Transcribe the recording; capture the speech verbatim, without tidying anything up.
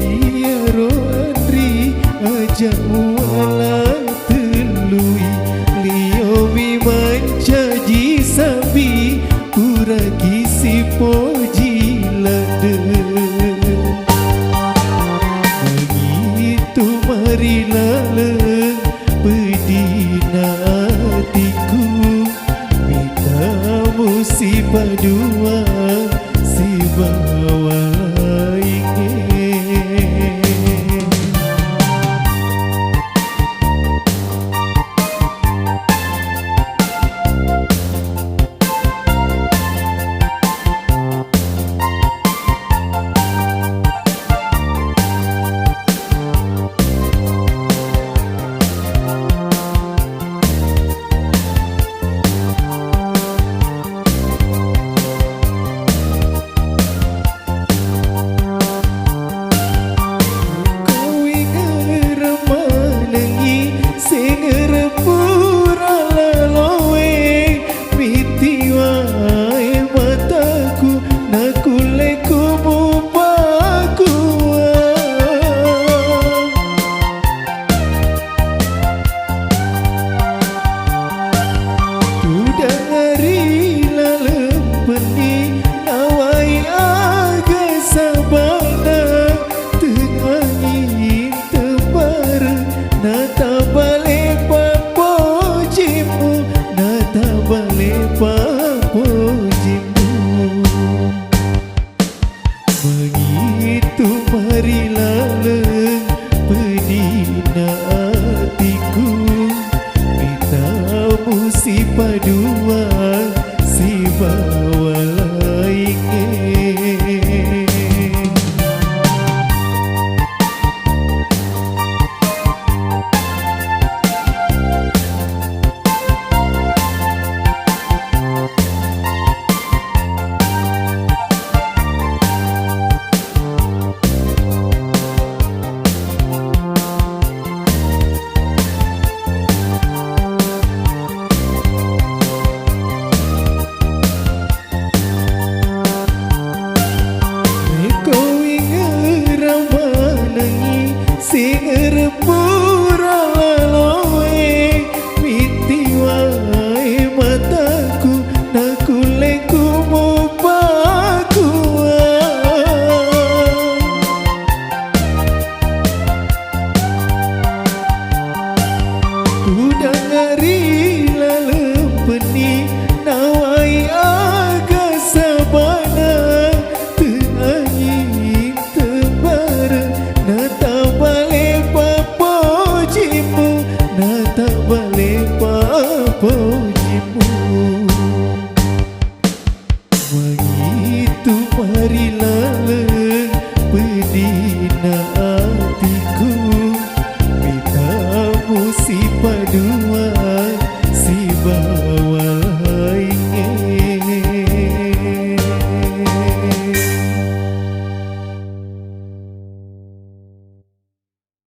Iyaro anri aja muala tellui, liomi mancaji sambi, puraki sipoji ladde. Mangitu marilaleng pedina atiku, mitamu sipadua sibawa laingnge. Kawingereng manengngi sengere pura laloe, mitiwae mataku nakulle kumupakua. Tudangngeri laleng penni nawai aga sabana, tengngangi tembareng natabale pappojimu, natabale pappojimu. Mangitu marilaleng pedina atiku, mitamu sipadua sibawa laingnge. Rekko wingerang manengngi sengere pura laloe, mitiwae mataku nakulle kumupakua. Tudangngeri laleng penni nawai aga sabana, tengngangi tembareng natabale pappojimu, natabale pappojimu. Mangitu marilaleng pedina atiku, mitamu sipadua sibawa laingnge.